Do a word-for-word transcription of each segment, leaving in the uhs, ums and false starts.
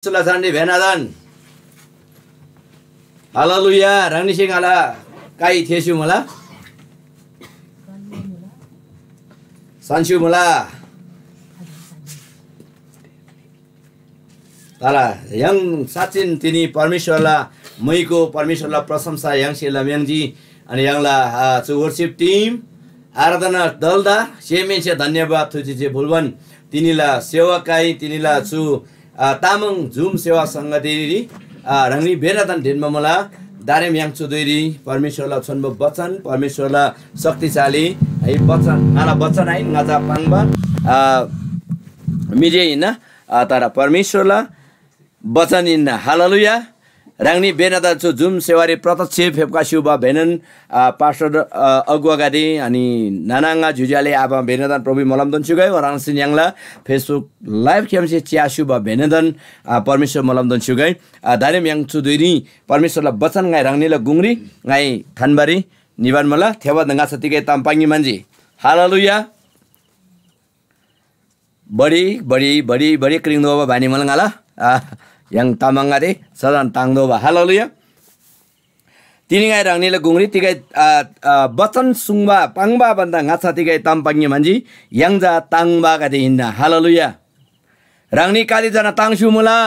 सुला सान्‍डे भेनादन। हालेलुया। ह्राङनीसे ङाला काइ थेस्‍यु मुला? सान्‍स्‍यु मुला? तर य्‍हाङ साँच्‍चिन तिनी परमेश्‍वरला मुइको परमेश्‍वरला प्रशंसा य्‍हाङसे लम्‍याङ्जी। अनि य्‍हाङला, आ, चु worship team, आराधना दलदा सेमहेन्‍से धन्‍यवाद थुसी जे भुलबान तिनीला सेवकाई, तिनीला चु, आ, तामाङ Zoom सेवा संगतिरी, आ, ह्राङनी बेनादन ढिन्‍बा मुला। दारेम य्‍हाङ चु धुइरी परमेश्‍वरला छोन्‍बो बचन, परमेश्‍वरला शक्तिशाली है बचन, ङाला बचन आहिन, ङाचा पाङ्बा, आ, म्‍हि जे हिन्‍ना, आ, तर परमेश्‍वरला बचन हिन्‍ना। हालेलुया। ह्राङनी बेनादा चु Zoom सेवारी प्रत्यक्ष फेप्‍का स्‍युबा भेनन, आ, पास्‍टर, आ, अगुवागदे, अनि नाना आङा ज्‍योज्‍यो आले आबा भेनदन प्रभु मोलमदन स्‍युगै, ह्राङसिन य्‍हाङला Facebook live खेम्‍से च्‍या स्‍युबा भेनदन, आ, परमेश्‍वर मोलमदन स्‍युगै। आ, दारेम य्‍हाङ चु धुइरी परमेश्‍वरला बचन ङाइ ह्राङनीला गुङरी ङाइ थान्‍बारी निबान मुला, थेबा ङाच्‍छा तिगै ताम पाङ्‌गे म्‍हन्‍जी। हालेलुया। बढी, बढी, बढी, बढी क्रिङ्दोबा बानी मल ङाला, आ, य्‍हाङ तामाङगदे सदन ताङ्दोबा। हालेलुया। तिनी ङाइ ह्राङनीला गुङरी तिगै, आ, आ, बचन सुङ्बा, पाङ्बा भन्‍दा ङाच्‍छा तिगै ताम पाङ्‌गे म्‍हन्‍जी, य्‍हाङ चा ताङ्बागदे हिन्‍ना। हालेलुया। ह्राङनी काति जना ताङ्स्‍यु मुला?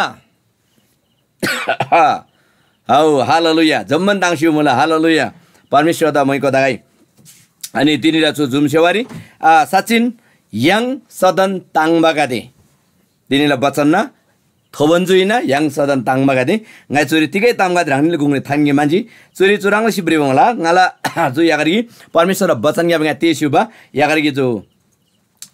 हौ, हालेलुया। जम्‍मान ताङ्स्‍यु मुला। हालेलुया। परमेश्‍वरदा मैको तगै। अनि तिनीला चु Zoom सेवारी, आ, साँच्‍चिन य्‍हाङ सदन ताङ्बागदे। तिनीला बचनना थोबन जुइना य्‍हाङ सदन ताङ्बागदे। ङाइ चुरी तिगै तामगदे ह्राङनीला गुङरी थान्‍गे म्‍हन्‍जी। चुरी चुह्रङ् लसी भ्रिबा मुला, ङाला चु यागरगी परमेश्‍वरला बचनग्‍याम ङाइ तेस्‍युबा यागरगी चु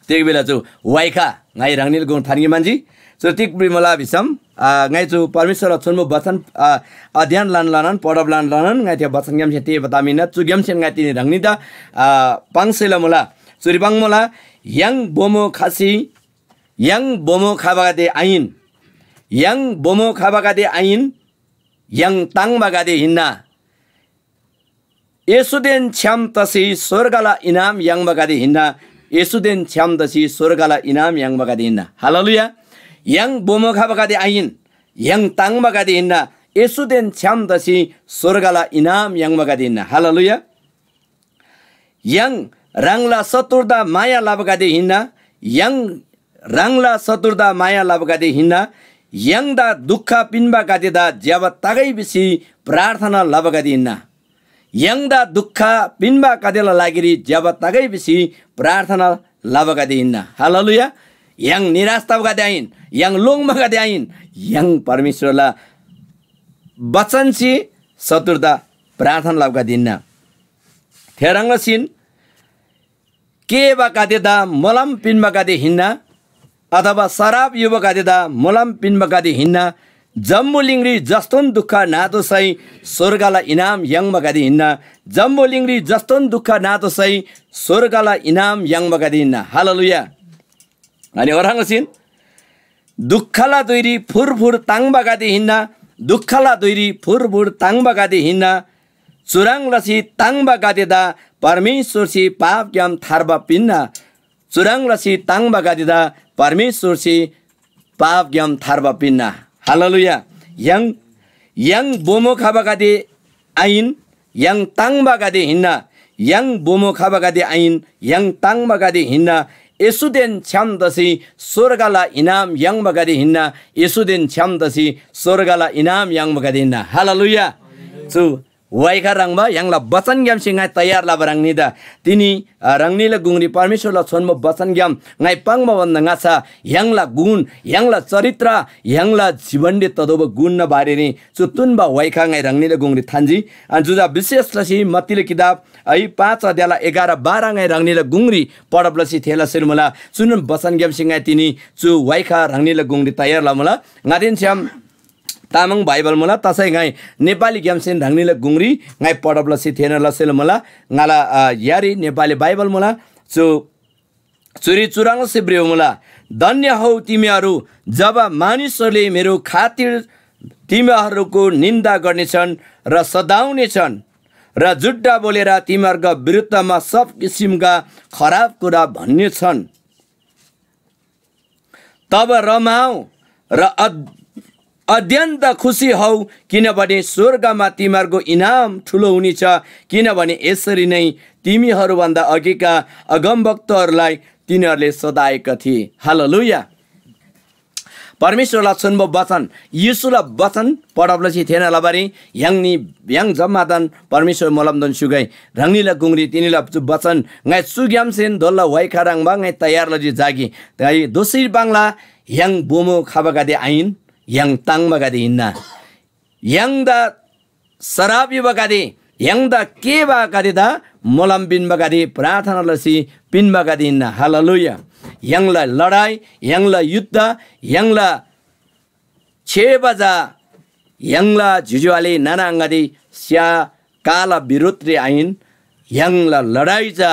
तिग भिला चु वाइखा ङाइ ह्राङनीला गुङ थान्‍गे म्‍हन्‍जी। चु तिग भिमुला भिसम, आ, ङाइ चु परमेश्‍वरला छोन्‍बो बचन, आ, अध्ययन लन लनन, पढब लन लनन, ङाइ थे बचनग्‍यामसे तेःबा ताम हिन्‍ना, चुग्‍यामसेन ङाइ तिनी ह्राङनीदा, आ, पाङ्सेला मुला। चुरी पाङ्‌मुला, य्‍हाङ बोमो खसी, य्‍हाङ बोमो खबागदे आहिन, य्‍हाङ बोमो खबागदे आहिन, य्‍हाङ ताङ्बागदे हिन्‍ना। येशूदेन छ्‌याम तसी स्‍वर्गला इनाम याङ्बागदे हिन्‍ना। येशूदेन छ्‌याम तसी स्‍वर्गला इनाम याङ्बागदे हिन्‍ना। हालेलुया। य्‍हाङ बोमो खबागदे आहिन, य्‍हाङ ताङ्बागदे हिन्‍ना। येशूदेन छ्‌याम तसी स्‍वर्गला इनाम याङ्बागदे हिन्‍ना। हालेलुया। य्‍हाङ ह्राङला शत्रुदा माया लबागदे हिन्‍ना। य्‍हाङ ह्राङला शत्रुदा माया लबागदे हिन्‍ना। य्‍हाङदा दुख पिन्‍बागदेदा ज्‍यबा तगै भिसी प्रार्थना लबागदे हिन्‍ना। य्‍हाङदा दुख पिन्‍बागदेला लागिरी ज्‍यबा तगै भिसी प्रार्थना लबागदे हिन्‍ना। हालेलुया। य्‍हाङ निराश तबागदे आहिन, य्‍हाङ लोङ्बागदे आहिन, य्‍हाङ परमेश्‍वरला बचनसे शत्रुदा प्रार्थना लबागदे हिन्‍ना। थेह्रङ् लसीन केःबागदेदा मोलम पिन्‍बागदे हिन्‍ना, अथवा सराप युबागदेदा मोलम पिन्‍बागदे हिन्‍ना। जम्‍बुलिङरी जस्‍तोन दुख नातोःसै स्‍वर्गला इनाम याङ्बागदे हिन्‍ना। जम्‍बुलिङरी जस्‍तोन दुख नातोःसै स्‍वर्गला इनाम याङ्बागदे हिन्‍ना। हालेलुया। अनि ओह्रङ् लसीन दुःखला धुइरी फुरफुर ताङ्बागदे हिन्‍ना, दुःखला धुइरी फुरफुर ताङ्बागदे हिन्‍ना। चुह्रङ् लसी ताङ्बागदेदा परमेश्‍वरसे पापग्‍याम थार्बा पिन्‍ना। चुह्रङ् लसी ताङ्बागदेदा परमेश्‍वरसे पापग्‍याम थार्बा पिन्‍ना। हालेलुया। य्‍हाङ, य्‍हाङ बोमो खबागदे आहिन, य्‍हाङ ताङ्बागदे हिन्‍ना। य्‍हाङ बोमो खबागदे आहिन, य्‍हाङ ताङ्बागदे हिन्‍ना। येशूदेन छ्‌याम तसी स्‍वर्गला इनाम याङ्बागदे हिन्‍ना। येशूदेन छ्‌याम तसी स्‍वर्गला इनाम याङ्बागदे हिन्‍ना। हालेलुया। चु वाइखा ह्रङ्‌बा य्‍हाङला बचनग्‍यामसे ङाइ तयार लबा ह्राङनीदा तिनी, अ, ह्राङनीला गुङरी परमेश्‍वरला छोन्‍बो बचनग्‍याम ङाइ पाङ्बा भन्‍दा ङाच्‍छा य्‍हाङला गुण, य्‍हाङला चरित्र, य्‍हाङला जीवनरी ततोःबा गुणना बारेरी चु तुन्‍बा वाइखा ङाइ ह्राङनीला गुङरी थान्‍जी। अनि जुदा विशेष लसी मत्तीला किताब है पाँच अध्यायला एघार बाह्र ङाइ ह्राङनीला गुङरी पढब लसी थेःला सेल मुला। चुनोन बचनग्‍यामसे ङाइ तिनी चु वाइखा ह्राङनीला गुङरी तयार लमुला। ङादेन छ्‌याम तामाङ बाइबल मुला, तसै ङाइ नेपालीग्‍यामसेन ह्राङनीला गुङरी ङाइ पढब लसी थेःना लसेल मुला। ङाला, अ, यारी नेपाली बाइबल मुला। चु, चुरी चुह्रङ् लसी भ्रिबा मुला, धन्‍य हौ तिमीहरू, जब मानिसहरूले मेरो खातिर तिमीहरूको निन्‍दा गर्नेछन् र सताउनेछन् र झुट्टा बोलेर तिमीहरूका विरुद्धमा सब किसिमका खराब कुरा भन्नेछन्। तब रमाऊ र अध-, अत्यन्त खुसी हौ, किनभने स्वर्गमा तिमीहरूको इनाम ठुलो हुनेछ, किनभने यसरी नै तिमीहरूभन्दा अघिका अगमवक्ताहरूलाई तिनीहरूले सताएका थिए। हालेलुया। परमेश्‍वरला छोन्‍बो वचन, येशूला वचन पढब लसी थेःना लबारी य्‍हाङनी य्‍हाङ जम्‍मादान परमेश्‍वर मोलमदेन स्‍युगै। ह्राङनीला गुङरी तिनीला चु वचन ङाइ चुग्‍यामसेन दोल्‍ला व्‍हाइ खा ह्रङ्‌बा ङाइ तयार लजी जागी। ङाइ दोःसी पाङ्ला, य्‍हाङ बोमो खबागदे आहिन, य्‍हाङ ताङ्बागदे हिन्‍ना। य्‍हाङदा सराप युबागदे, य्‍हाङदा केबागदेदा मोलम पिन्‍बागदे, प्रार्थना लसी पिन्‍बागदे हिन्‍ना। हालेलुया। य्‍हाङला लडाइ, य्‍हाङला युद्ध, य्‍हाङला छेबा चा य्‍हाङला ज्‍योज्‍यो आले नाना आङागदे स्‍या काला बिरोधरी आहिन, य्‍हाङला लडाइ चा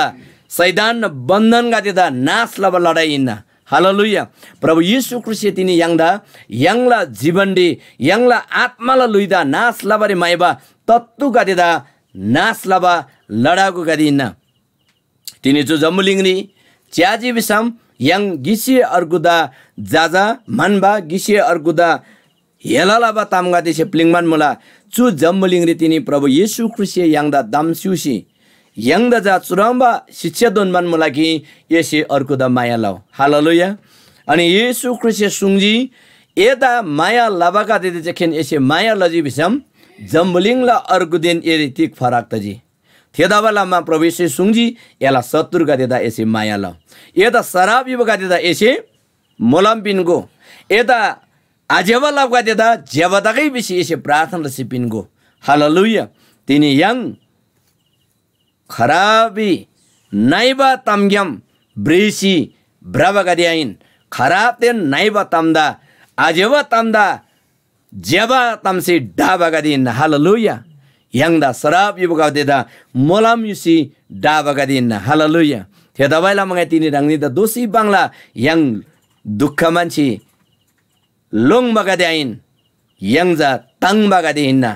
शैतान बन्‍धनगदेदा नाश लबा लडाइ हिन्‍ना। हालेलुया। प्रभु येशू ख्रीष्‍टसे तिनी य्‍हाङदा य्‍हाङला जीवनरी य्‍हाङला आत्‍माला ल्‍हुइदा नाश लबारी म्‍हाइबा तत्तुगदेदा नाश लबा लडाकुगदे हिन्‍ना। तिनी चु जम्‍बुलिङरी च्‍याजी भिसम य्‍हाङ गिसे अर्गुदा जजा म्‍हन्‍बा, गिसे अर्गुदा हेला लबा तामगदेसे प्‍लिङ्‌बान मुला। चु जम्‍बुलिङरी तिनी प्रभु येशू ख्रीष्‍टसे य्‍हाङदा दाम स्‍युसी य्‍हाङदा चा चुह्रङ्बा शिक्षा दोन्‍बान मुला कि एसे अर्गुदा माया लउ। हालेलुया। अनि येशू ख्रीष्‍टसे सुङ्जी, एदा माया लबागदेदा जेखेन एसे माया लजी भिसम जम्‍बुलिङला अर्गुदेन एरी तिग फरक तजी? थेतबालमा प्रभु येशूसे सुङ्जी, एला शत्रुगदेदा एसे माया लउ। एदा सराप युबागदेदा एसे मोलम पिन्‍गो। एदा आज्‍यबा लबागदेदा ज्‍यबा तगै भिसी एसे प्रार्थना लसी पिन्‍गो। हालेलुया। तिनी य्‍हाङ खराबी नइबा तामग्‍याम भ्रिसी भ्रबागदे आहिन, खराबदेन नइबा तामदा, आज्‍यबा तामदा ज्‍यबा तामसे ढाबागदे हिन्‍ना। हालेलुया। य्‍हाङदा सराप युबागदेदा मोलम युसी ढाबागदे हिन्‍ना। हालेलुया। थेतबासेलमा ङाइ तिनी ह्राङनीदा दोःसी पाङ्ला, य्‍हाङ दुःख मानसी लोङ्बागदे आहिन, य्‍हाङ चा ताङ्बागदे हिन्‍ना।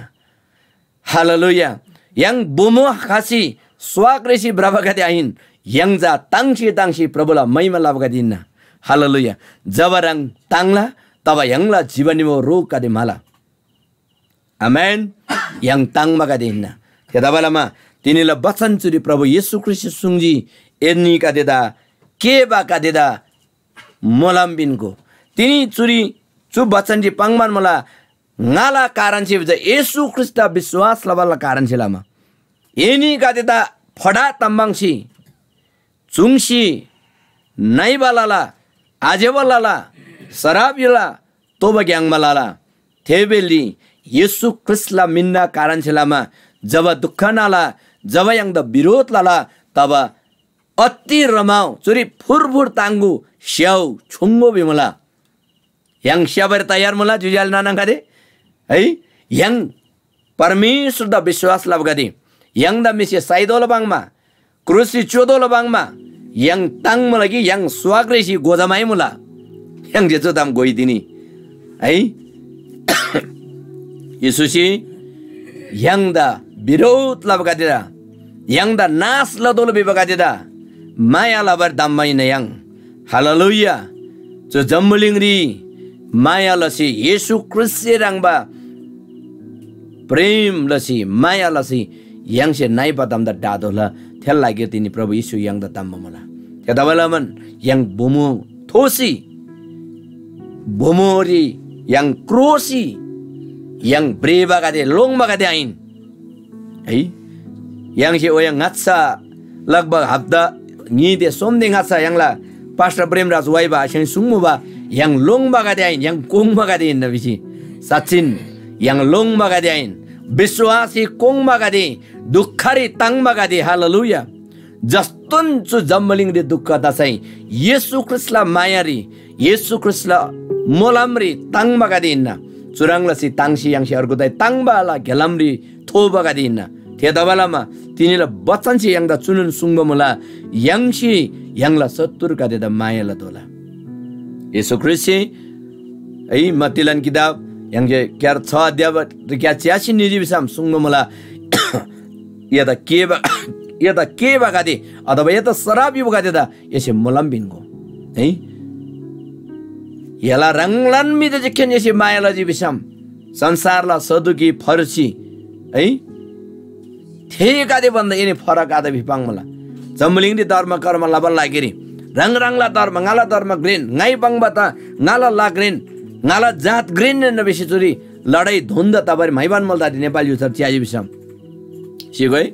हालेलुया। य्‍हाङ बोमो खसी स्वाग रेसी भ्रबागदे आहिन, य्‍हाङ चा ताङ्सी ताङ्सी प्रभुला महिमा लबागदे हिन्‍ना। हालेलुया। जब ह्राङ ताङ्ला, तब य्‍हाङला जीवनरी मुबा रोगगदे म्‍हाला। आमेन। य्‍हाङ ताङ्बागदे हिन्‍ना। थेतबालमा तिनीला बचन चुरी प्रभु येशू ख्रीष्‍टसे सुङ्जी, एनीगदेदा केबागदेदा मोलम पिन्‍गो। तिनी चुरी चु बचनसे पाङ्‌बान मुला, ङाला कारणसे भिजा येशू ख्रीष्‍टदा विश्‍वास लबाला कारणसे लमा एनीगदेदा फडा तम्‍बाङसी चुङ्सी नइबा लला, आज्‍यबा लला, सराप य्‍होला, तोबा ग्‍याङ्‍बा लला। थे बेलरी येशू ख्रीष्‍टला मिन्‍ना कारणसे लमा जब दुःख नाला, जब य्‍हाङदा बिरोध लला, तब अति रमाउ चुरी फुरफुर ताङ्‍गु स्‍याउ छुङ्‍गो भिमुला। य्‍हाङ स्‍याबारी तयार मुला ज्‍योज्‍यो आले नाना आङागदे? है, य्‍हाङ परमेश्‍वरदा विश्‍वास लबागदे, य्‍हाङदा म्‍हिसे साइतोःला पाङ्‌मा, क्रुसरी च्‍योतोःला पाङ्‌मा य्‍हाङ ताङ्मुला कि य्‍हाङ स्वाग रेसी गोजामाइ मुला? य्‍हाङसे चु ताम घोइतिनी है। येशूसे य्‍हाङदा बिरोध लबागदेदा, य्‍हाङदा नाश लतोःला भिबागदेदा माया लबारी धम्‍बा हिन्‍ना य्‍हाङ। हालेलुया। चु जम्‍बुलिङरी माया लसी येशू ख्रीष्‍टसे ह्रङ्‌बा प्रेम लसी, माया लसी य्‍हाङसे नइबा तामदा ढातोःला। थेला लागिरी तिनी प्रभु येशू य्‍हाङदा धम्‍बा मुला। थेतबासेलमान य्‍हाङ बोमो थोसी, बोमोरी य्‍हाङ क्रोसी य्‍हाङ भ्रेबागदे, लोङ्बागदे आहिन है। य्‍हाङसे ओया ङाच्‍छा लगभग हप्ता न्‍ही ते सोमदे ङाच्‍छा य्‍हाङला पास्टर प्रेमराज वाइबा आसेन सुङ्मुबा, य्‍हाङ लोङ्बागदे आहिन, य्‍हाङ कोङ्बागदे हिन्‍ना भिसी। साँच्‍चिन य्‍हाङ लोङ्बागदे आहिन, विश्‍वासी कोङ्बागदे, दुःखरी ताङ्बागदे। हालेलुया। जस्तोन चु जम्‍बुलिङरी दुःख तसै येशू ख्रीष्‍टला मायारी, येशू ख्रीष्‍टला मोलमरी ताङ्बागदे हिन्‍ना। चुह्रङ् लसी ताङ्सी य्‍हाङसे अर्गुदाइ ताङ्बाला ग्‍यालामरी थोबागदे हिन्‍ना। थेतबालमा तिनीला बचनसे य्‍हाङदा चुनोन सुङ्बा मुला, य्‍हाङसे य्‍हाङला शत्रुगदेदा माया लतोःला। येशू ख्रीष्‍टसे है मत्तीलान किताब य्‍हाङसे क्‍यार छ अध्याय क्या च्‍यासी निजी भिसम सुङ्बा मुला, एदा केबा एदा केबागदे अथवा एदा सराप युबागदेदा एसे मोलम पिन्‍गो है। एला ह्राङलान म्‍हिदा जेखेन एसे माया लजी भिसम संसारला सदुकी फरिसी है, थेगदे भन्दा एनी फरक आत भिपाङ्मुला। जम्‍बुलिङरी धर्म कर्म लबाला लागिरी ह्राङ ह्राङला धर्म, ङाला धर्म घ्रेन, ङाइ पाङ्बा त ङाला ला घ्रेन, ङाला जात घ्रेन भिसी चुरी लडाइ धुन्‍दा तबारी म्‍हाइबान मोल दादी नेपाल य्‍हुल्‍सारी च्‍याजी भिसम। सिगोइ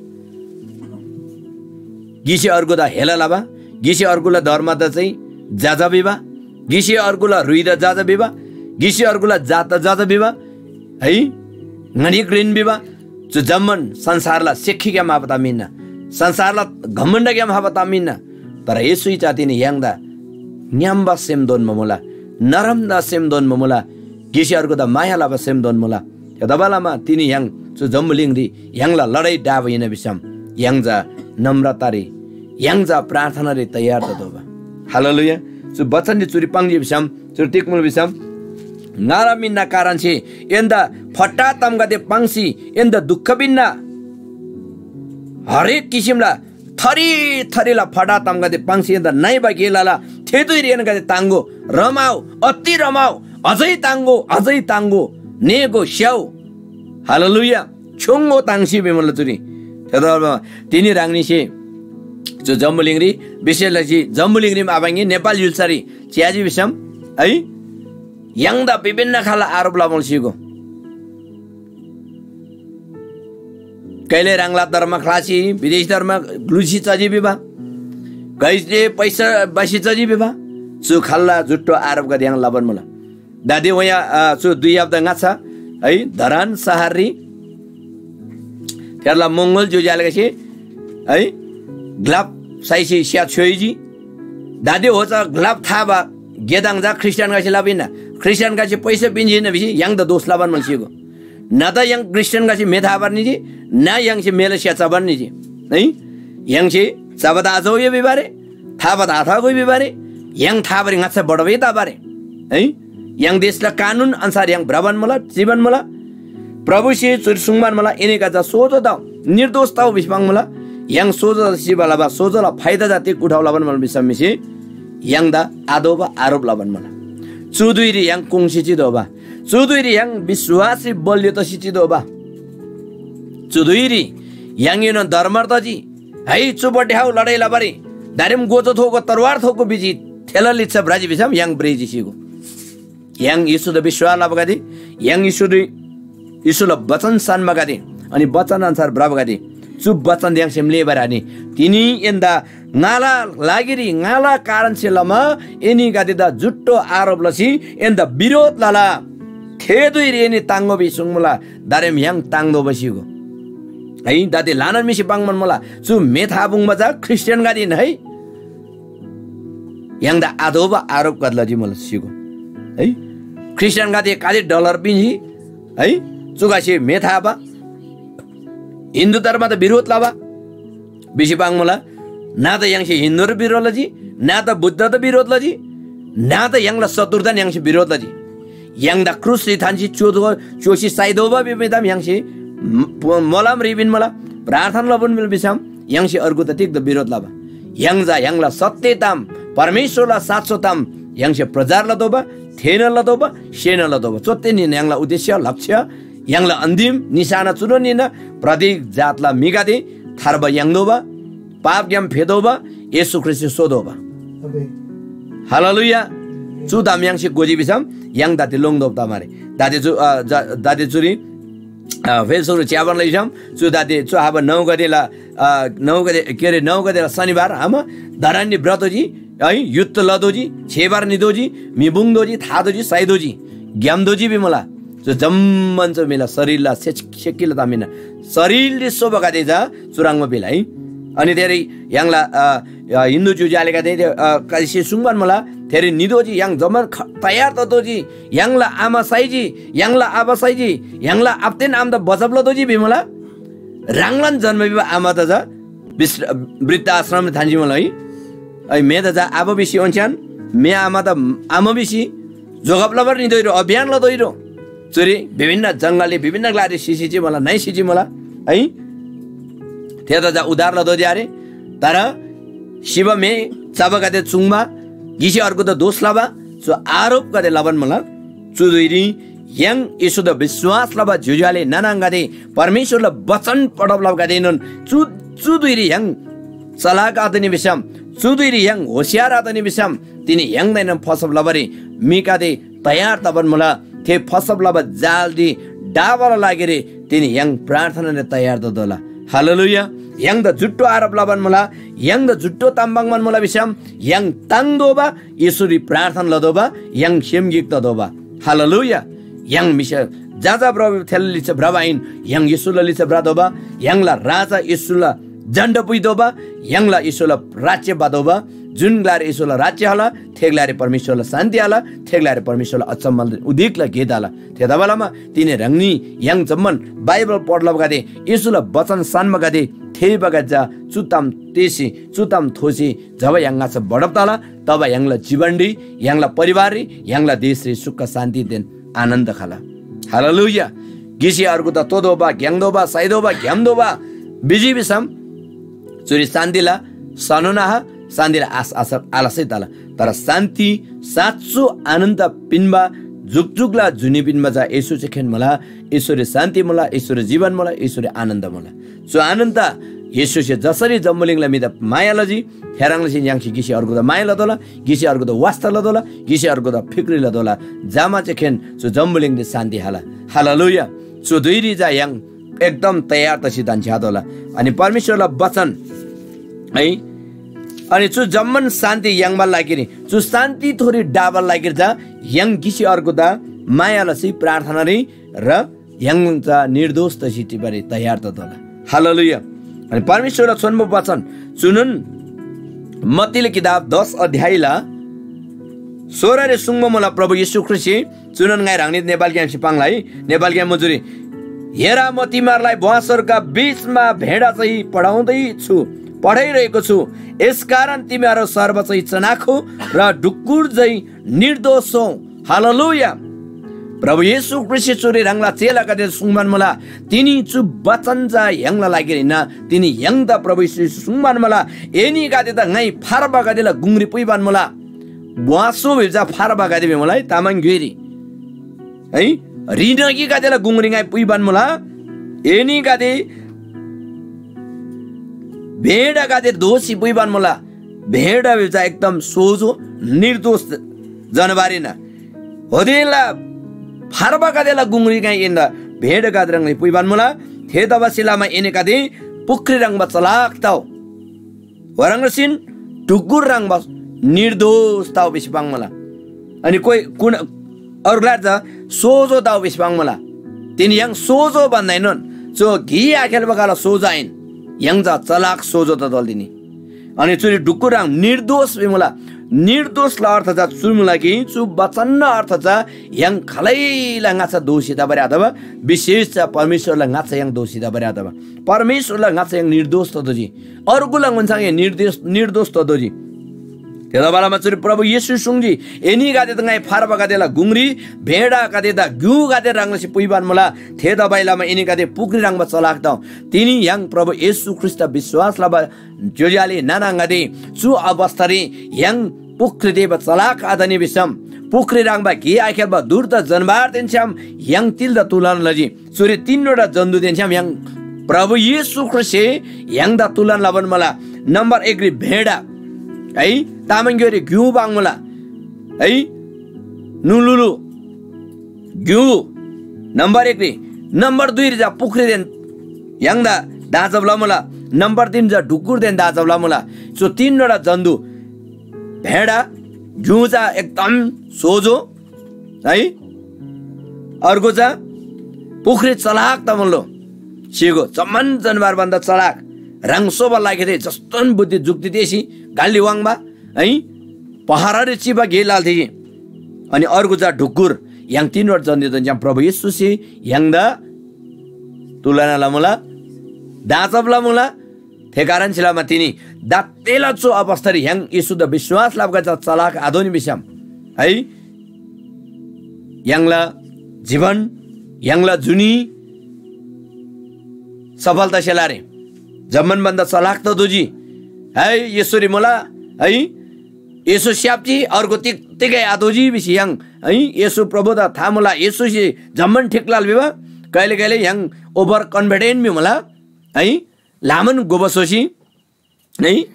गिसे अर्गुदा हेला लबा, गिसे अर्गुला धर्मदा चाहिँ जाजा भिबा, गिसे अर्गुला ह्रुइदा जाजा भिबा, गिसे अर्गुला जातदा जाजा भिबा, है, ङनी घ्रेन भिबा, चु जम्‍मान संसारला सेक्‍खीग्‍याम आबा ताम हिन्‍ना, संसारला घमण्‍डग्‍याम आबा ताम हिन्‍ना। तर येशूइ चा तिनी य्‍हाङदा ङ्‌याम्‍बा सेमधोन मुला, नरमदा सेमधोन मुला, गिसे अर्गुदा माया लबा सेमधोन मुला। थेतबालमा तिनी य्‍हाङ चु जम्‍बुलिङरी य्‍हाङला लडाइ ढाबा हिन्‍ना भिसम य्‍हाङ चा नम्रतारी, य्‍हाङ चा प्रार्थनारी तयार ततोःबा। हालेलुया। चु बचनरी चुरी पाङ्जी भिसम, चुरी तिग मुला भिसम, ङाला मिन्‍ना कारणसे एन्‍दा फट्टा तामगदे पाङ्सी एन्‍दा दुःख पिन्‍ना। हरेक किसिमला थरी थरीला फटा तामगदे पाङ्सी एन्‍दा नइबा गे लला। थे धुइरी एनीगदे ताङ्‍गो, रमाओ, अति रमाओ, अझै ताङ्‍गो, अझै ताङ्‍गो, नेगो, स्‍याउ। हालेलुया। छ्‌योङ्‍गो ताङ्सी भिमुला चुरी। थेतबासेलमा तिनी ह्राङनीसे चु जम्‍बुलिङरी, विशेष लसी जम्‍बुलिङरी आबाङ्गी नेपाल य्‍हुल्‍सारी च्‍याजी भिसम है, य्‍हाङदा विभिन्न खालला आरोप लबान सिगो। कैले ह्राङला धर्म ख्‍लासी विदेशी धर्म ग्‍लुसी चजी भिबा, कैसे पैसा बसी चजी भिबा, चु खाल्‍ला जुट्टो आरोपगदे य्‍हाङ लबान मुला। दादे वया, अ, चु दुई हप्ता ङाच्‍छा है धरान शहररी थेरला मंगल ज्‍योज्‍यालेगसे है ग्‍लाप साइसी स्‍या छ्‌योइजी। दादे होचा ग्‍लाप थाबा गेदाङ जा ख्रीष्‍टियानगसे लबा हिन्‍ना। ख्रीष्‍टियानगसे पैसा पिन्‍जी हिन्‍ना भिसी य्‍हाङदा दोष लबान म्‍हन्‍सीगो। न त य्‍हाङ ख्रीष्‍टियानगसे मे थाबार निजी, न य्‍हाङसे मेला स्‍या चबार निजी। है? य्‍हाङसे चबा त आचौये भिबारे, थाबा त आथागोइ भिबारे, य्‍हाङ थाबारी ङाच्‍छा बढबै तबारे। है? य्‍हाङ देशला कानुन अन्‍सार य्‍हाङ भ्रबान मुला, चिबान मुला। प्रभुसे चुरी सुङ्बान मुला, एनीका चा सोजो तउ, निर्दोष तउ भिसी पाङ्मुला। य्‍हाङ सोजो तसी चिबा लबा सोजोला फाइदा चा तिग उठाउ लबान मुला भिसम म्‍हिसे य्‍हाङदा आतोःबा आरोप लबान मुला। चु धुइरी य्‍हाङ कोङ्‌सी चितोःबा, चु धुइरी य्‍हाङ विश्‍वासरी बलियो तसी चितोःबा। चु धुइरी य्‍हाङएनोन धर्मर तजी, है, चुपट्टि हाउ लडाइ लबारी, दारेम गोचो थोको तरवार थोको भिजी, थेला लिच्‍छा भ्रजी भिसम य्‍हाङ भ्रेजी सिगो। य्‍हाङ येशूदा विश्‍वास लबागदे, य्‍हाङ येशूरी, येशूला बचन सान्‍बागदे, अनि बचन अन्‍सार भ्रबागदे, चु बचन य्‍हाङसे म्‍लेःबारी आनि। तिनी एन्‍दा ङाला लागिरी ङाला कारणसे लमा एनीगदेदा जुट्टो आरोप लसी एन्‍दा बिरोध लला। थे धुइरी एनी ताङ्‍गो भिसी सुङ्मुला, दारेम य्‍हाङ ताङ्तोःबा सिगो। है, दाते ल्‍हानान म्‍हिसे पाङ्‌बान मुला, चु मे था पुङ्बा चा ख्रीष्‍टियानगदे हिन है। य्‍हाङदा आतोःबा आरोपगदे लजी मुला सिगो। है, ख्रीष्‍टियानगदे गाते डलर पिन्‍जी है, चुगसे मे थाबा हिन्दू धर्मदा बिरोध लबा भिसी पाङ्‌मुला। ना त य्‍हाङसे हिन्दूर बिरोध लजी, ना त बुद्धदा बिरोध लजी, ना त य्‍हाङला शत्रुदान य्‍हाङसे बिरोध लजी। य्‍हाङदा क्रुसरी थान्‍सी च्‍यो-, च्‍योसी साइतोःबा भिबा ताम य्‍हाङसे म-, मोलम रिबिन मुला, प्रार्थना लबुन मुला भिसम य्‍हाङसे अर्गुदा तिग्‍दा बिरोध लबा? य्‍हाङ चा य्‍हाङला सत्‍य ताम, परमेश्‍वरला साँचो ताम य्‍हाङसे प्रचार लतोःबा, थेःना लतोःबा, सेना लतोःबा। चुत्‍तेन हिन य्‍हाङला उद्देश्य, लक्ष्य, य्‍हाङला अन्‍तिम निशाना चुनोन हिन्‍ना, प्रत्येक जातला म्‍हिगदे थार्बा याङ्तोःबा, पापग्‍याम फेतोःबा, येशू ख्रीष्‍टसे सोतोःबा। आमेन। हालेलुया। चु ताम य्‍हाङसे घोजी भिसम य्‍हाङ दाते लोङ्तोःबा तमारे। दाते चु, अ, जा-, दाते चुरी, अ, Facebook च्‍याबान लैछ्‌याम चु दाते चु हाबा नौगदेला, अ, नौगदे, के अरे, नौगदेला शनिबार हामा धरान्‍नी व्रत होजी, है, युद्ध लदोजी, छेबार निदोजी, म्‍हि बुङदोजी, थादोजी, साइदोजी, ग्‍यामदोजी भिमुला। चु जम्‍मान चु म्‍हिला शरीरला सेच-, सेकिला ताम हिन्‍ना। शरीरले सोबागदे चा चुह्रङ्बा भिला है। अनि धेरै य्‍हाङला, अ, अ, हिन्दू ज्‍योज्‍यो आलेगदे, अ, कासे सुङ्बान मुला, धेरै निदोजी, य्‍हाङ जम्‍मान ख-, तयार ततोजी, य्‍हाङला आमा साइजी, य्‍हाङला आबा साइजी, य्‍हाङला आबादेन आमादा बचब लतोःजी भिमुला। ह्राङलान जन्‍म पिबा आमादा चा विश्र-, वृद्धाश्रमरी थान्‍जी मुला है। है, मेदा चा आबा भिसी ओन्‍छ्यान, मे आमादा आमा भिसी जोगब लबारी नितोइरो, अभियान लतोइरो। चुरी विभिन्न जङ्गलरी विभिन्न ग्‍लारी सिसी चिमुला, नै सिचिमुला है। थेदा चा उद्धार लतोःजी आरे। तर सिबा मे चबागदे चुङ्बा, गिसे अर्गुदा दोष लबा, चु आरोपगदे लबान मुला। चु धुइरी य्‍हाङ येशूदा विश्‍वास लबा ज्‍योज्‍यो आले नाना आङागदे, परमेश्‍वरला बचन पढब लबागदेएनोन चु, चु धुइरी य्‍हाङ चलाक आतनी भिसम, चु धुइरी य्‍हाङ होशियार आतनी भिसम, तिनी य्‍हाङदाएनोन फसब लबारी म्‍हिगदे तयार तबान मुला। थे फसब लबा जालरी ढाबाला लागिरी तिनी य्‍हाङ प्रार्थनारी तयार ततोःला। हालेलुया। य्‍हाङदा जुट्टो आरोप लबान मुला, य्‍हाङदा जुट्टो ताम पाङ्बान मुला भिसम, य्‍हाङ ताङ्तोःबा, येशूरी प्रार्थना लतोःबा, य्‍हाङ सेम गिक ततोःबा। हालेलुया। य्‍हाङ म्‍हिसे जजा भ्रबा थेला लिच्‍छा भ्रबा आहिन, य्‍हाङ येशूला लिच्‍छा भ्रतोःबा, य्‍हाङला राजा येशूला झन्‍डा पुइतोःबा, य्‍हाङला येशूला राज्‍य भतोःबा, जुन ग्‍लारी येशूला राज्‍य हला, थे ग्‍लारी परमेश्‍वरला शान्‍ति हला, थे ग्‍लारी परमेश्‍वरला अचम्‍मल उदेकला गे तला। थेतबालमा तिनी ह्राङनी य्‍हाङ जम्‍मान बाइबल पढलबागदे, येशूला बचन सान्‍बागदे, थेःबागदे चा चु ताम तेःसी, चु ताम थोसी जब य्‍हाङ ङाच्‍छा बढब तला, तब य्‍हाङला जीवनरी, य्‍हाङला परिवाररी, य्‍हाङला देशरी सुख शान्‍तिदेन आनन्‍द खला। हालेलुया। गिसे अर्गुदा तोदोबा, ग्‍याङ्दोबा, साइदोबा, घ्‍याम्‍दोबा भिजी भिसम चुरी शान्‍तिला सनोन हा, शान्‍तिला आश, आश, आलसै तला। तर शान्‍ति, साँचो आनन्‍द पिन्‍बा, जुकजुकला जुनी पिन्‍बा चा येशू चे खेन मुला। येशूरी शान्‍ति मुला, येशूरी जीवन मुला, येशूरी आनन्‍द मुला। चु आनन्‍द येशूसे जसरी जम्‍बुलिङला म्‍हिदा माया लजी, थेह्रङ् लसीन य्‍हाङसे गिसे अर्गुदा माया लतोःला, गिसे अर्गुदा वास्‍ता लतोःला, गिसे अर्गुदा फिक्री लतोःला। जमा चे खेन चु जम्‍बुलिङरी शान्‍ति हाला। हालेलुया। चु धुइरी चा य्‍हाङ एकदम तयार तसी धन्‍छ्‌यातोःला। अनि परमेश्‍वरला बचन है, अनि चु जम्‍मान शान्‍ति याङ्बा लागिरी, चु शान्‍ति थोरी ढाबा लागिरी चा य्‍हाङ गिसे अर्गुदा माया लसी प्रार्थनारी र य्‍हाङ चा निर्दोष तसी टिबारी तयार ततोःला। हालेलुया। अनि परमेश्‍वरला छोन्‍बो वचन चुनोन मत्तीला किताब दस अध्यायला सोह्ररी सुङ्बा मुला प्रभु येशू ख्रीष्‍टसे चुनोन ङाइ ह्राङनी नेपालग्‍यामसे पाङ्ला है, नेपालग्‍याम मजुरी। हेर, म तिमीहरूलाई ब्वाँसहरूका बीचमा भेडा चाहिँ पठाउँदै छु, पठाइरहेको छु। यसकारण तिमीहरू सर्व चाहिँ चनाखो र ढुकुर झैँ निर्दोष हौ। हालेलुया। प्रभु येशू ख्रीष्‍टसे चुरी ह्राङला चेलागदे सुङ्बान मुला, तिनी चु वचन चा य्‍हाङला लागिरी हिन्‍ना। तिनी य्‍हाङदा प्रभु येशूसे सुङ्बान मुला, एनीगदे त ङाइ फार्बागदेला गुङरी पुइबान मुला। ब्वाँसो भिबा चा फार्बागदे भिमुला है, तामाङ ग्‍योइरी है, रिनगीगदेला गुङरी ङाइ पुइबान मुला। एनीगदे भेडागदे दोःसी पुइबान मुला। भेडा भिबा चा एकदम सोझो, निर्दोष जनावर हिन्‍ना। होदेला फार्बागदेला गुङरी ङाइ एन्‍दा भेडागदे ह्रङ्‌सी पुइबान मुला। थेतबासेलमा एनीगदे पुख्री ह्रङ्‌बा चलाक तउ। ओह्रङ् लसीन ढुकुर ह्रङ्‌बा निर्दोष तउ भिसी पाङ्‌मुला। अनि कोइ कुन अरू ग्‍लारी चा सोझो तउ भिसी पाङ्‌मुला। तिनी य्‍हाङ सोझो भन्‍दाएनोन चु घी आखेल्‍बागला सोझो आहिन, य्‍हाङ चा चलाक सोझो ततोःला तिनी। अनि चुरी ढुकुर ह्रङ् निर्दोष भिमुला। निर्दोषला अर्थ चा चु मुला कि चु वचनना अर्थ चा य्‍हाङ खालैला ङाच्‍छा दोषी तबारी आतबा, विशेष चा परमेश्‍वरला ङाच्‍छा य्‍हाङ दोषी तबारी आतबा। परमेश्‍वरला ङाच्‍छा य्‍हाङ निर्दोष ततोःजी। अर्गुला ङन्‍सङ ए निर्दोष, निर्दोष ततोःजी। थेतबालमा चुरी प्रभु येशू सुङ्जी, एनीगदे त ङाइ फार्बागदेला गुङरी भेडागदेदा ग्‍युगदे ह्रङ् लसी पुइबान मुला। थेतबासेलमा एनीगदे पुख्री ह्रङ्‌बा चलाक तउ। तिनी य्‍हाङ प्रभु येशू ख्रीष्‍टदा विश्‍वास लबा ज्‍योज्‍यो आले नाना आङागदे, चु अवस्थारी य्‍हाङ पुख्री तेःबा चलाक आतनी भिसम, पुख्री ह्रङ्‌बा गे आखेल्‍बा धूर्त जनावरदेन छ्‌याम य्‍हाङ तिल्‍दा तुलन लजी? चुरी तीनवटा जन्तुदेन छ्‌याम य्‍हाङ प्रभु येशू ख्रीष्‍टसे य्‍हाङदा तुलन लबान मुला। नम्‍बर एकरी भेडा है, तामाङ ग्‍योइरी ग्‍यु पाङ्‌मुला है, नुलुलु ग्‍यु नम्‍बर एकरी, नम्‍बर दुईरी चा पुख्रीदेन य्‍हाङदा दाँजब लमुला, नम्‍बर तीन चा ढुकुरदेन दाँजब लमुला। चु तीनवटा जन्तु, भेडा, ग्‍यु चा एकदम सोझो है, अर्को चा पुख्री चलाक तमुलो, सिगो जम्‍मान जनावर भन्दा चलाक, ह्राङ सोबा लागिथे जस्तोन बुद्धि जुक्ति तेसी गाली वाङ्बा है, पहरारी चिबा गे लाल थिजी। अनि अर्को चा ढुकुर, य्‍हाङ तीनवटा जन्तुदेन छ्‌याम प्रभु येशूसे य्‍हाङदा तुलना लमुला, दाँजब लमुला। थे कारण सिलामा तिनी दातेला चु अवस्थारी य्‍हाङ येशूदा विश्‍वास लबा चा चलाक आदोनी भिसम है, य्‍हाङला जीवन, य्‍हाङला जुनी सफल तसेलारे जम्‍मान भन्दा चलाक ततोःजी है, येशूरी मुला है, येशू स्‍याप्‍जी, अर्को तिग तिगै आतोःजी भिसी य्‍हाङ है, येशू प्रभुदा था मुला, येशूसे जम्‍मान ठिक लला भिबा। कहिले कहिले य्‍हाङ ओभर कन्फिडेन्ट मी मुला है, ल्‍हानान गोबा स्‍होसी है,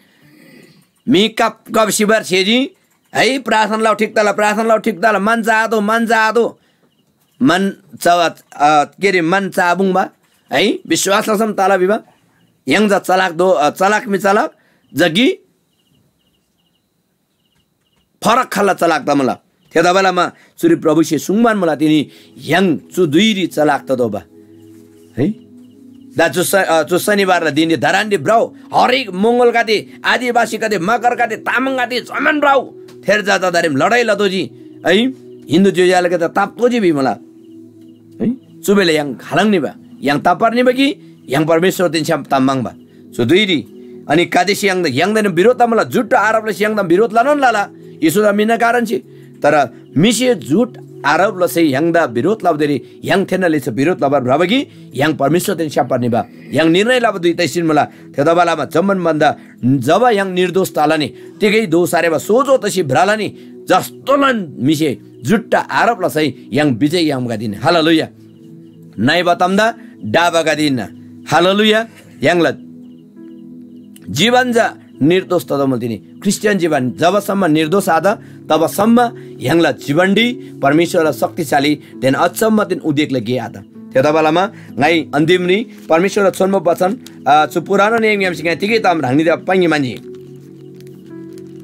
मी कप कप सिबार छेजी है, प्रार्थना लउ ठिक तला, प्रार्थना लउ ठिक तला, मन चाहतो, मन चाहतो, मन च-, अ, के अरे, मन चाबुङ्बा है, विश्वास लसम तला भिबा। य्‍हाङ चा चलाक दो, अ, चलाक मी चलाक जगी फरक खाल्‍ला चलाक तमुला। थेतबालामा चुरी प्रभुसे सुङ्बान मुला, तिनी य्‍हाङ चु धुइरी चलाक ततोःबा है। दा चु स-, अ, चु शनिबारला दिनरी धरानरी भ्रउ, हरेक मङ्गलगदे, आदिवासीगदे, मगरगदे, तामाङगदे जम्‍मान भ्रउ। थेर जात दारेम लडाइ लतोःजी है। हिन्दू ज्‍योज्‍यालगदे ताप्‍तोःजी भिमुला। है? चु बेला य्‍हाङ खालङ निबा? य्‍हाङ ताप्‍बार निबा कि य्‍हाङ परमेश्‍वरदेन छ्‌याम ताम म्‍हङबा? चु धुइरी अनि कादेसे य्‍हाङदा, य्‍हाङदाएनोन बिरोध तमुला, जुट्टो आरोपले य्‍हाङदा बिरोध लनोन लला, येशूदा मिन्‍ना कारण छि। तर म्‍हिसे जुट आरोप लसे य्‍हाङदा बिरोध लबादेरी य्‍हाङ थेन्‍ना लिच्‍छा बिरोध लबार भ्रबा कि य्‍हाङ परमेश्‍वरदेन छ्‌याम पर्निबा? य्‍हाङ निर्णय लबा धुइ तैसिन मुला। थेतबालामा जम्‍मान भन्‍दा जब य्‍हाङ निर्दोष तला नि, तिगै दोष आरेबा सोझो तसी भ्रला नि, जस्तोलान म्‍हिसे जुट्टा आरोप लसै य्‍हाङ विजय यामगा दिन। हालेलुया। नइबा तामदा डाबागा दिन। हालेलुया। य्‍हाङला जीवन जा निर्दोष तदमल तिनी। क्रिस्चियन जीवन जबसम्म निर्दोष आत, तबसम्म य्‍हाङला जीवनडी परमेश्‍वरला शक्तिशाली देन अचम्मतेन उदेकला गे आत। थेतबालामा ङाइ अन्तिमरी परमेश्‍वरला छोन्‍बो वचन, अ, चु पुरानो नियमग्‍यामसे ङाइ तिगै ताम ह्राङनीदा पाङ्‌गे म्‍हन्‍जी।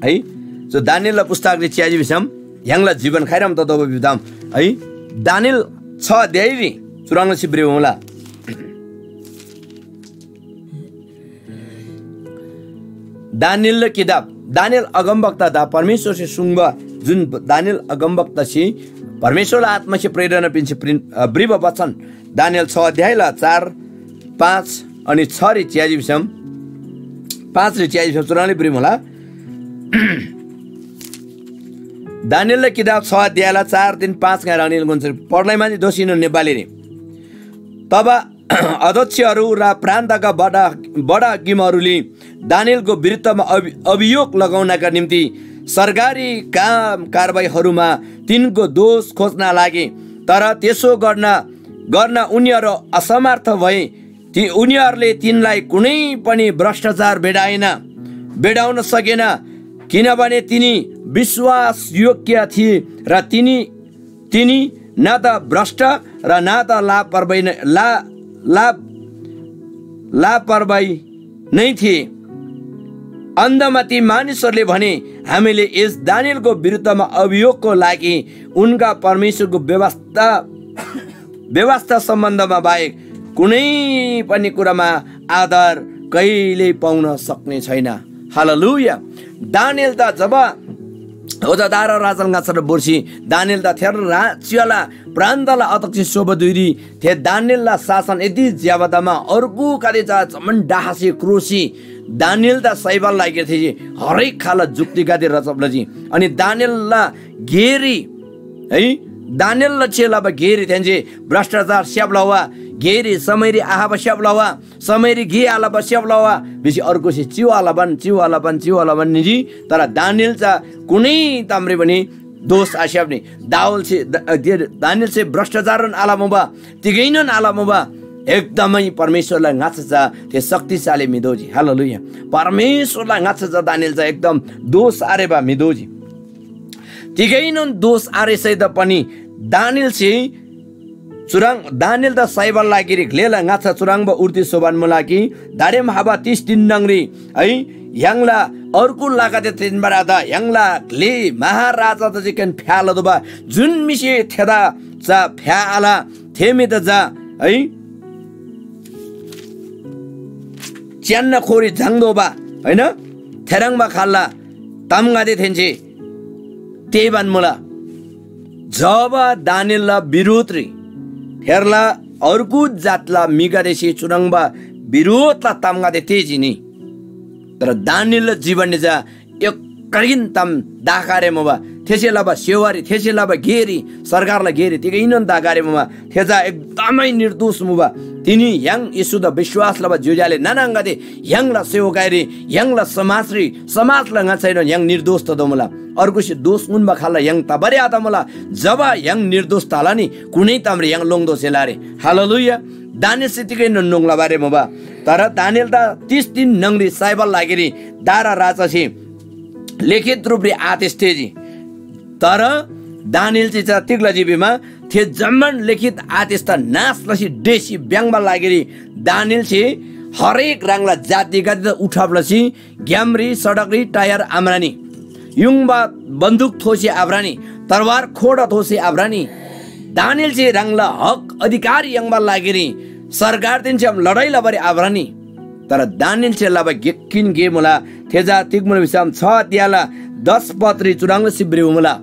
है, चु दानिएलला पुस्तकरी च्‍याजी भिसम य्‍हाङला जीवन खाइराम ततोःबा भिबा ताम, है, दानिएल छ अध्यायरी चुह्रङ् लसी भ्रिबा मुला। दानिएलला किताब, दानिएल अगमवक्तादा परमेश्‍वरसे सुङ्बा जुन दानिएल अगमवक्तासे परमेश्‍वरला आत्‍मासे प्रेरणा पिन्‍सी प्रिन-, अ, भ्रिबा वचन, दानिएल छ अध्यायला चार, पाँच अनि छरी च्‍याजी भिसम, पाँचरी च्‍याजी भिसम चुह्रङ्‌ले भ्रिमुला। दानिएलला किताब छ अध्यायला चार तिन पाँच ङाइ ह्राङनीले गुन्‍सरी पढ्‍लै मान्छे दोषीनो नेपालीरी। तब अध्यक्षहरू र प्रान्तका बडा, बडा हाकिमहरूले दानिएलको विरुद्धमा अभि-, अभियोग लगाउनका निम्ति सरकारी काम कारवाहीहरूमा तिनको दोष खोज्न लागे, तर त्यसो गर्न, गर्न उनीहरू असमर्थ भए। ती, उनीहरूले तिनलाई कुनै पनि भ्रष्टाचार भेटाएन, भेटाउन सकेन, किनभने तिनी विश्वासयोग्य थिए र तिनी, तिनी न त भ्रष्ट र न त लापरवाही नै, ला, ला, लापरवाही नै थिए। अन्तमा ती मानिसहरूले भने, "हामीले यस दानिएलको विरुद्धमा अभियोगको लागि उनका परमेश्वरको व्यवस्था, व्यवस्था सम्बन्धमा बाहेक कुनै पनि कुरामा आधार कहिल्यै पाउन सक्ने छैन।" हालेलुया। दानिएल त जब ओजा दारा राजाला ङाच्‍छारी भोर्सी दानिएल त थेर रा-, च्‍याला प्रान्तला अध्यक्ष स्‍होबा धुइरी थे दानिएलला शासन यति ज्‍यबा तमा अर्गुगदे चा जम्‍मान डाहसे क्रोसी दानिएल त सैबाला लागिरी थेसे हरेक खाला जुक्तिगदे रचब लजी। अनि दानिएलला गेरी है, दानिएलला चेलाबा गेरी थेन्‍से भ्रष्टाचार स्‍याप्‍ला वा, गेरी समयरी आहाबा स्‍याप्‍ला वा, समयरी गे आलबा स्‍याप्‍ला वा भिसी अर्गुसे चिउ आलबान, चिउ आलबान, चिउ आलबान निजी। तर दानिएल चा कुनै तामरी पनि दोष आस्‍याप्‍नी। दावलसे, द-, अ, के अरे, दानिएलसे भ्रष्टाचारन आलमुबा, तिगैनोन आलमुबा, एकदमै परमेश्‍वरला ङाच्‍छा चा थे शक्तिशाली म्‍हि दोजी। हालेलुया। परमेश्‍वरला ङाच्‍छा चा दानिएल चा एकदम दोष आरेबा म्‍हि दोजी। तिगैनोन दोष आरेसैदा पनि दानिएलसे चुह्रङ्, दानिएलदा साइबाला लागिरी ग्‍लेला ङाच्‍छा चुह्रङ्बा उर्ति स्‍होबान मुला कि, दारेम हाबा तिस दिन न्‍हङरी है, य्‍हाङला अर्गु लागदे तेन्‍बारादा य्‍हाङला ग्‍ले महाराजादा जेकेन फ्‍या लतोःबा जुन म्‍हिसे थेदा चा फ्‍या आल, थे म्‍हिदा चा है, च्‍यान्‍ना खोरी झाङ्‌तोःबा, होइन? थेह्रङ्बा खाल्‍ला तामगदे थेन्‍से तेःबान मुला। जब दानिएलला बिरोधरी थेरला अर्गु जातला म्‍हिगदेसे चुह्रङ्बा बिरोधला तामगदे तेःजी नि, तर दानिएलला जीवनरी चा एक्‍कागिन ताम दाख आरेमुबा। थेसे लबा सेवारी, थेसे लबा गेरी, सरकारला गेरी तिगैनोन दागारे मुबा। थे चा एकदमै निर्दोष मुबा। तिनी य्‍हाङ येशूदा विश्‍वास लबा ज्‍योज्‍यो आले नाना आङागदे, य्‍हाङला सेवकाईरी, य्‍हाङला समाजरी, समाजला ङाच्‍छाएनोन य्‍हाङ निर्दोष ततोःमुला। अर्गुसे दोष उन्‍बा खाल्‍ला य्‍हाङ तबारी आतमुला। जब य्‍हाङ निर्दोष तला नि, कुनै तामरी य्‍हाङ लोङ्‌तोःसेला रे। हालेलुया। दानिएलसे तिगैनोन न्‍होङ लबारी मुबा। तर दानिएलदा तीस दिन न्‍हङरी साइबाला लागिरी दारा राजासे लिखित रूपरी आदेश तेजी। तर दानिएलसे चा तिग लजी भिमा, थे जम्‍मान लिखित आदेशदा नाश लसी डेसी भ्‍याङ्‍बा लागिरी दानिएलसे हरेक ह्राङला जातिगदेदा उठाब लसी ग्‍यामरी, सडकरी टायर आम्रानी, युङबा बन्दुक थोसी आभ्रानी, तरवार खोडा थोसी आभ्रानी। दानिएलसे ह्राङला हक अधिकार याङ्बा लागिरी सरकारदेन छ्‌याम लडाइ लबारी आभ्रानी। तर दानिएलसे लबा गिककिन गे मुला, थे चा तिग मुला भिसम छ अध्यायला दस पदरी चुह्रङ् लसी भ्रिउ मुला।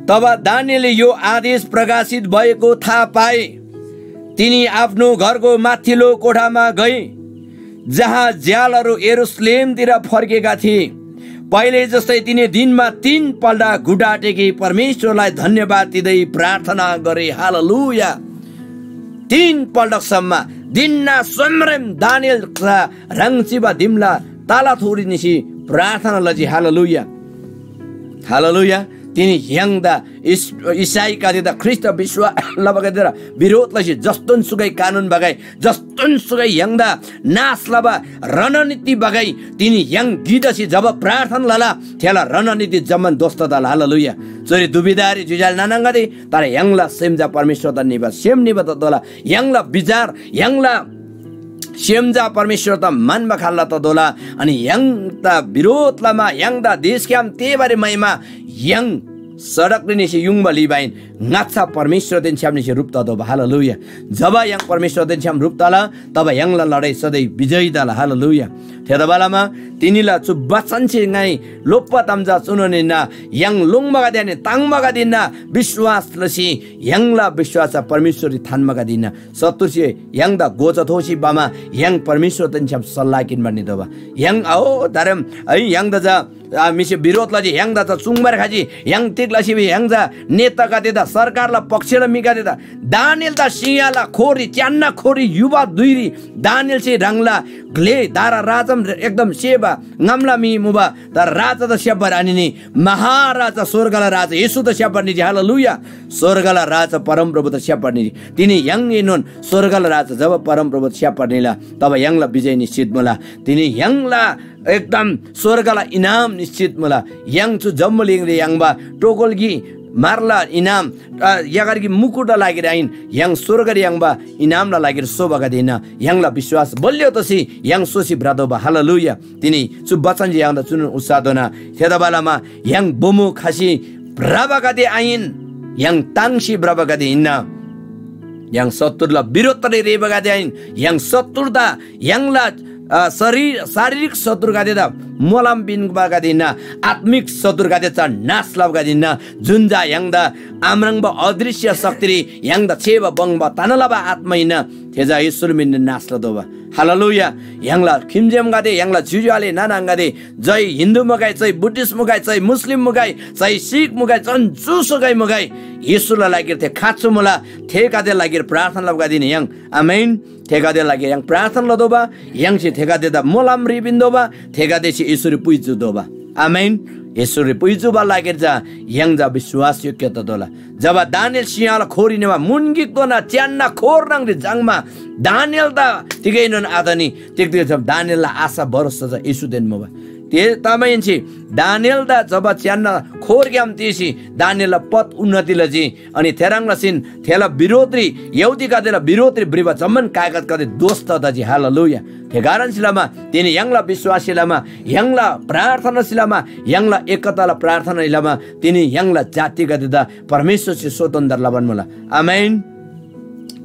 तब दानिएलले यो आदेश प्रकाशित भएको थाहा पाए। तिनी आफ्नो घरको माथिल्लो कोठामा गए, जहाँ झ्यालहरू यरूशलेमतिर फर्केका थिए। पहिले जस्तै तिनी दिनमा तीन पल्ट घुँडा टेकी परमेश्वरलाई धन्यवाद दिँदै प्रार्थना गरे। हालेलुया। तीन पल्टसम्म दिन्‍ना सोमरेम दानिएल ह्राङ चिबा दिमला ताला थोरी निसी प्रार्थना लजी। हालेलुया। हालेलुया। तिनी य्‍हाङदा इस-, इसाईगदेदा, ख्रीष्‍ट विश्‍वास लबागदेदा विरोध लसी जस्तोन सुगै कानुन बगै, जस्तोन सुगै य्‍हाङदा नाश लबा रणनीति बगै तिनी य्‍हाङ गिकसे जब प्रार्थना लला, थेला रणनीति जम्‍मान ध्वस्त तला। हालेलुया। चुरी दुविधारी जुझाल नानाङगदे, तर य्‍हाङला सेम चा परमेश्‍वरदा निबा सेम निबा ततोःला। य्‍हाङला विचार, य्‍हाङला सेम चा परमेश्‍वरदा मान्‍बा खाल्‍ला ततोःला। अनि य्‍हाङदा विरोध लमा य्‍हाङदा देशग्‍याम तेबारी म्‍हाइमा य्‍हाङ सडकरी निसी युङबा लिबाइन ङाच्‍छा परमेश्‍वरदेन छ्‌याम निसी ह्रुप ततोःबा। हालेलुया। जब य्‍हाङ परमेश्‍वरदेन छ्‌याम ह्रुप तला, तब य्‍हाङला लडाइ सधैँ विजयी तला। हालेलुया। थेतबालमा तिनीला चु बचनसे ङाइ लोप्‍बा ताम चा चुनोन हिन्‍ना, य्‍हाङ लोङ्‌बागदे आनि ताङ्बागदे हिन्‍ना, विश्‍वास लसी य्‍हाङला विश्‍वास चा परमेश्‍वररी थान्‍बागदे हिन्‍ना। शत्रुसे य्‍हाङदा गोचा थोसी भमा य्‍हाङ परमेश्‍वरदेन छ्‌याम सल्‍लाह किन्‍बान नितोःबा। य्‍हाङ आओ धर्म है, य्‍हाङदा चा आ, म्‍हिसे विरोध लजी, य्‍हाङदा चा चुङ्बार खजी। य्‍हाङ तिग लसी भिबा, य्‍हाङ चा नेतागदेदा, सरकारला पक्षला म्‍हिगदेदा, दानिएलदा सिंहला खोरी, च्‍यान्‍ना खोरी युबा धुइरी दानिएलसे ह्राङला ग्‍ले दारा राजाम एकदम सेबा ङामला म्‍हि मुबा, तर राजादा स्‍याप्‍बार आनिनी, महाराजा स्‍वर्गला राजा येशूदा स्‍याप्‍बार निजी। हालेलुया। स्‍वर्गला राजा परमप्रभुदा स्‍याप्‍बार निजी। तिनी य्‍हाङएनोन स्‍वर्गला राजा जब परमप्रभुदा स्‍याप्‍बार निला, तब य्‍हाङला विजय निश्‍चित मुला। तिनी य्‍हाङला एकदम स्‍वर्गला इनाम निश्‍चित मुला। य्‍हाङ चु जम्‍बुलिङरी याङ्बा टोकोलगी म्‍हरला इनाम, अ, यागरगी मुकुटला लागिरी आहिन, य्‍हाङ स्‍वर्गरी याङ्बा इनामला लागिरी सोबागदे हिन्‍ना। य्‍हाङला विश्‍वास बलियो तसी य्‍हाङ सोसी भ्रतोःबा। हालेलुया। तिनी चु बचनसे य्‍हाङदा चुनोन उत्साह तोःना। थेतबालमा य्‍हाङ बोमो खसी भ्रबागदे आहिन, य्‍हाङ ताङ्सी भ्रबागदे हिन्‍ना। य्‍हाङ शत्रुला विरोधरी रेबागदे आहिन, य्‍हाङ शत्रुदा य्‍हाङला, अ, शरीर, शारीरिक शत्रुगदेदा मोलम पिन्‍बागदे हिन्‍ना, आत्‍मिक शत्रुगदे चा नाश लबागदे हिन्‍ना, जुन चा य्‍हाङदा आम्राङ्बा अदृश्य शक्तिरी य्‍हाङदा छेबा बङ्बा तना लबा आत्‍मा हिन्‍ना, थे चा येशूला मिनरी नाश लतोःबा। हालेलुया। य्‍हाङला खिम्‍जेमगदे, य्‍हाङला ज्‍योज्‍यो आले नाना आङागदे, जै हिन्दू मुगै, जै बुद्धिस्ट मुगै, जै मुस्लिम मुगै, जै सिख मुगै, जन जुसुकै मुगै, येशूला लागिरी थे खाँचो मुला, थेगदेला लागिरी प्रार्थना लबागदे हिन्‍ना य्‍हाङ। आमेन। थेगदेला लागिरी य्‍हाङ प्रार्थना लतोःबा, य्‍हाङसे थेगदेदा मोलम ह्री पिन्‍तोःबा, थेगदेसे येशूरी पुइ चुतोःबा। आमेन। येशूरी पुइ चुबा लागिरी चा य्‍हाङ चा विश्‍वासयोग्य ततोःला। जब दानिएल सिंहला खोरी निमा मुन गिकधोना च्‍यान्‍ना खोर न्‍हङरी झाङ्‌मा दानिएलदा तिगैनोन आतनी, तिग्‍दा भिसम दानिएलला आशा भरोसा चा येशूदेन मुबा। थे तमाहेन्‍से दानिएलदा जब च्‍यान्‍ना खोरग्‍याम तेःसी दानिएलला पद उन्‍नति लजी। अनि थेह्रङ् लसीन थेला विरोधरी, यहूदीगदेला विरोधरी भ्रिबा जम्‍मान कागजगदे ध्वस्त तजी। हालेलुया। थे कारणसे लमा तिनी य्‍हाङला विश्‍वाससे लमा, य्‍हाङला प्रार्थनासे लमा, य्‍हाङला एकताला प्रार्थनासे लमा तिनी य्‍हाङला जातिगदेदा परमेश्‍वरसे स्वतन्त्र लबान मुला। आमेन।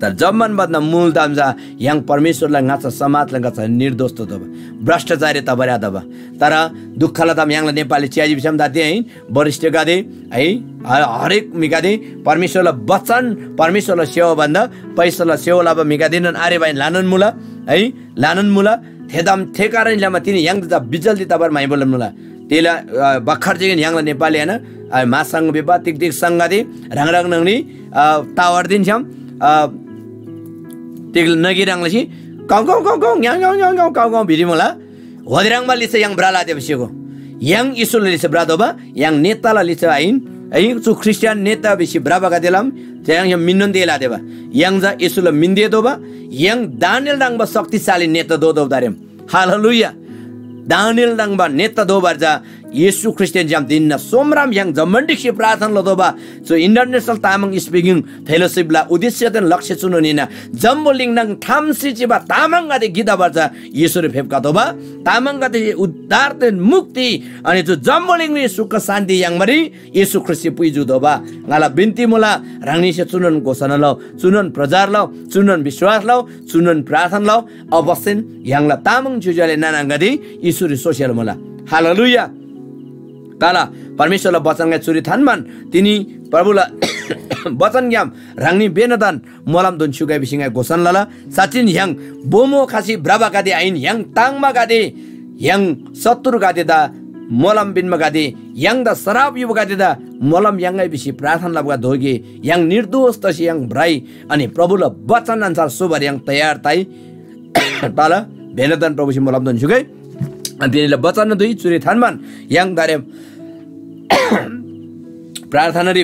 तर जम्‍मान भन्‍दा मुल ताम चा य्‍हाङ परमेश्‍वरला ङाच्‍छा, समाजला ङाच्‍छा निर्दोष ततोःबा, भ्रष्टाचारी तबारी आतबा। तर दुःखला ताम य्‍हाङला नेपालरी च्‍याजी भिसम दाते है, वरिष्ठगदे है, ह-, हरेक म्‍हिगदे परमेश्‍वरला वचन, परमेश्‍वरला सेवा भन्‍दा पैसाला सेवा लबा म्‍हिगदेनोन आरेबाइन ल्‍हानान मुला है, ल्‍हानान मुला। थेदाम थे कारण लमा तिनी य्‍हाङदा चा बिचल्ती तबार म्‍हाइबा लमुला। तेला, अ, भर्खर जेकेन य्‍हाङला नेपाली आहिन, अ, महासंघ भिबा तिग तिग संघगदे ह्राङ ह्राङ न्‍हङरी, अ, टावर दिन्‍छ्‌याम, अ, तिग नगी ह्रङ् लसी कौ कौ कौ कौ ङ्याउ ङ्याउ ङ्याउ ङ्याउ कौ कौ भिरी मुला। होदे ह्रङ्‌बा लिच्‍छा य्‍हाङ भ्रला देबा स्‍य्‍हगो। य्‍हाङ येशूला लिच्‍छा भ्रतोःबा, य्‍हाङ नेताला लिच्‍छा आहिन। है, चु ख्रीष्‍टियान नेता भिसी भ्रबागदेलाम य्‍हाङ मिन्‍नोन तेला देबा। य्‍हाङ चा येशूला मिन देतोःबा, य्‍हाङ दानिएल ह्रङ्‌बा शक्तिशाली नेता दोतोःबा तारेम। हालेलुया। दानिएल ह्रङ्‌बा नेता दोबार चा येशू ख्रीष्‍टदेन छ्‌याम धिनना सोमराम य्‍हाङ जम्‍मान ढिक्‍सी प्रार्थना लतोःबा। चु International Tamang Speaking Fellowshipला उद्देश्यदेन लक्ष्य चुनोन हिन्‍ना। जम्‍बुलिङ नाङ ठामसी चिबा तामाङगदे गिदाबार चा येशूरी फेप्‍खतोःबा। तामाङगदे उद्धारदेन मुक्ति अनि चु जम्‍बुलिङरी सुख शान्ति याङ्बारी येशू ख्रीष्‍टसे पुइजु दोबा। ङाला बिन्‍ती मुला, ह्राङनीसे चुनोन घोषणा लउ, चुनोन प्रचार लउ, चुनोन विश्‍वास लउ, चुनोन प्रार्थना लउ। अवश्‍यन य्‍हाङला तामाङ ज्‍योज्‍यो आले नाना आङागदे येशूरी सोसेल मुला। हालेलुया। तला परमेश्‍वरला बचनगै चुरी थान्‍बान तिनी प्रभुला बचनग्‍याम ह्राङनी बेनादान मोलम दोन स्‍युगै भिसी ङाइ घोषणा लला। साँच्‍चिन य्‍हाङ बोमो खसी भ्रबागदे आहिन, य्‍हाङ ताङ्बागदे, य्‍हाङ शत्रुगदेदा मोलम पिन्‍बागदे, य्‍हाङदा सराप युबागदेदा मोलम याङ्‌गै भिसी प्रार्थना लबागदे दोगे। य्‍हाङ निर्दोष तसी य्‍हाङ भ्रइ, अनि प्रभुला बचन अन्‍छार सोबारी य्‍हाङ तयार तइ। तला बेनादान प्रभुसे मोलम दोन स्‍युगै। अनि तिनीला बचन दुई चुरी थान्‍बान य्‍हाङ दारेम प्रार्थनारी